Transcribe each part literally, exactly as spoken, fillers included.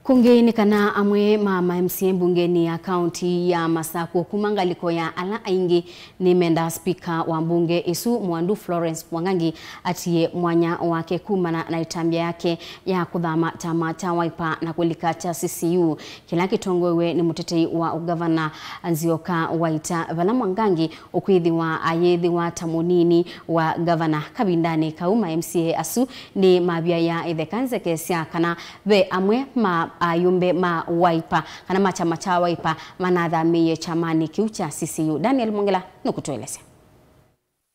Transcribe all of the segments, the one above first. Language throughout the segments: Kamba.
Kũngĩ nĩ kana amwe ma ma M C A mbungenĩ ya kaunti ya Masakũ kuma ngalĩko ya ala aingĩ nĩmendaa spika wa mbunge ĩsu Mwandu Florence Mwangangi atie mwanya wake kumana na ĩtambya yake ya kũthama kyama kya Wiper na kũlika kya C C U kĩla kĩtongoew'e nĩ mũtetei wa ũgavana Nzioka Waita, vala Mwangangi ũkwĩthĩwa ayĩthĩwa ta mũnini wa gavana. Kavindanĩ kau, ma M C A asu nĩ mavyaĩa ĩtheka nzeke sya kana ve amwe ma ayũmbe ma Wiper kana ma kyama kya Wiper manathamĩĩe kyamanĩ kĩu kya C C U. Daniel Mwongela nũkũtũelesya.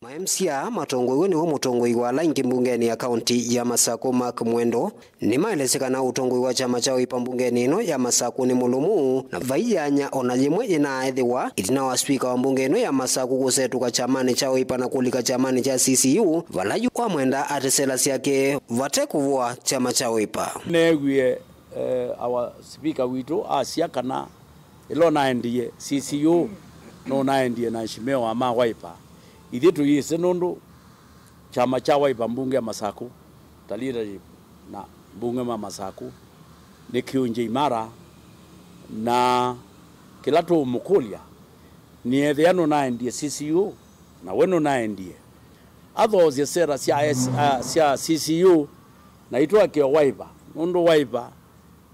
Ma M C A matongoew'e nĩwe mũtongoi wa ala aingĩ mbungenĩ ya kaunti ya Masakũ, Mark Mwendo, nĩmaelesye kana ũtongoi wa kyama kya Wiper mbungenĩ ĩno ya Masakũ nĩ mũlũmu, na vai yanya ona yĩmwe yĩnaaĩthĩwa ĩtina wa spika wa mbunge ĩno ya Masakũ kũsetũka kyamanĩ kya Wiper na kũlika kyamanĩ kya C C U, vala yu wamwenda ate sela syake vate kũvũa kyama kya Wiper. Neewie, eh, our speaker witũ asya kana ĩla ũnaendie C C U, nũnaendie na Shimeo wa ma Wiper. Ithyĩ tũyĩsĩ nũndũ kyama kya Wiper mbunge ya Masakũ, ta leadership na mbunge ma Masakũ, nĩ kĩũngye imara, na kĩla tũũmũkũlya nĩ ethĩa nũnaendie C C U na we nũnaendie, athoosye sera sya S-, a, sya C C U na itwake o Wiper, nũndũ Wiper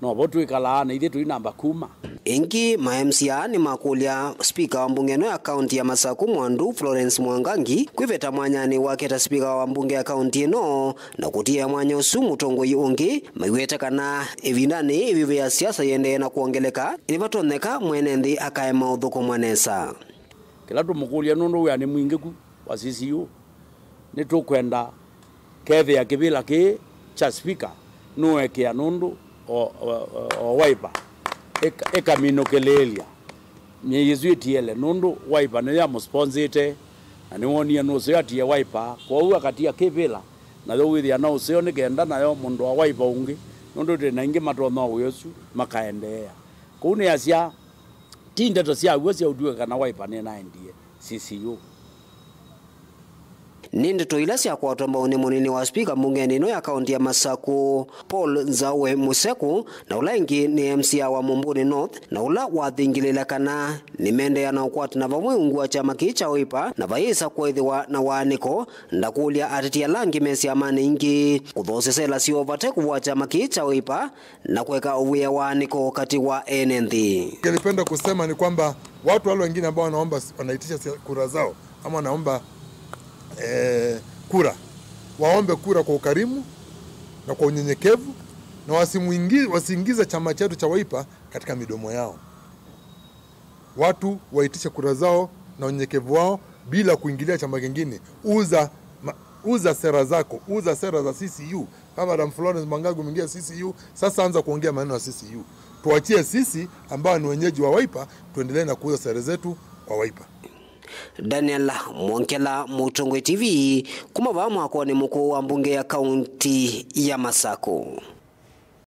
novo twĩkalaa na ithyĩ tũinamba kuma. Ĩngĩ, ma M C A nĩmakũlya spika wa mbunge ĩno ya kaunti ya Masakũ Mwandu Florence Mwangangi kwĩveta mwanyanĩ wake ta spika wa mbunge ya kaunti ĩno na kũtia mwanya ũsu mũtongoi ũngĩ, maiwete kana ĩvindanĩ ĩvĩvĩ ya siasa yĩendee na kwongeleka, nĩvatonyeka mwene nthĩ akaema ũthũkũmwa nesa. Kĩla tũmũkũlya nũndũ wĩa nĩ mwingĩ ku wa C C U, nĩtũkwenda kethĩa kĩvĩla kĩĩ kya spika nũekea nũndũ o, o, o, o Wiper ĩka-, ĩkaminũkĩlĩĩlya myei ĩsu ĩtiele, nũndũ Wiper nĩyo yamũsponsĩte na nĩwonie nũseo atie Wiper, kwoou akatia kĩvĩla nayo wĩthĩa na ũseo nĩ kenda nayo mũndũ wa Wiper ũngĩ, nũndũ twĩ na aingĩ matonya wĩa ũsu makaendeea. Kwoou nĩasya, ti ndeto sya w'o syaũtw'ĩka kana Wiper nĩnaendie C C U. Nĩ ndeto ila syakwatwa mbau nĩ mũnini wa spika mbungenĩ ĩno ya kaunti ya Masakũ, Paul Nzaũe Mũsekũ, na ũla ĩngĩ nĩ M C A wa Mumbuni North, na ũla wathingĩlĩĩla kana nĩmeendeea na ũkwatana vamwe ungu wa kyama kĩĩ kya Wiper, na vayĩsa kwĩthĩwa na waanĩko, ndakũlya ateti ala angĩ me syamanĩ ingĩ kũthoosya sela syoo vate kũvũa kyama kĩĩ kya Wiper, na kũeka ũvw'ĩa waanĩko katĩ wa ene nthĩ. Ningelipenda kusema ni kwamba watu wale wengine ambao wanaomba, wanaitisha sia-, kura zao ama wanaomba, eh, kura, waombe kura kwa ukarimu na kwa unyenyekevu, na wasimuingi-, wasiingize chama chetu cha Wiper katika midomo yao. Watu waitishe kura zao na unyenyekevu wao bila kuingilia chama kingine. Uza, ma-, uza sera zako, uza sera za C C U. Kama Madam Florence Mwangangi umeingia C C U, sasa anza kuongea maneno ya C C U. Tuachie sisi ambao ni wenyeji wa Wiper, tuendelee na kuuza sera zetu kwa Wiper. Daniel Mwongela, Mũtongoi T V, kuma vaa mwakonĩ mũkũũ wa mbunge ya kaunti ya Masakũ.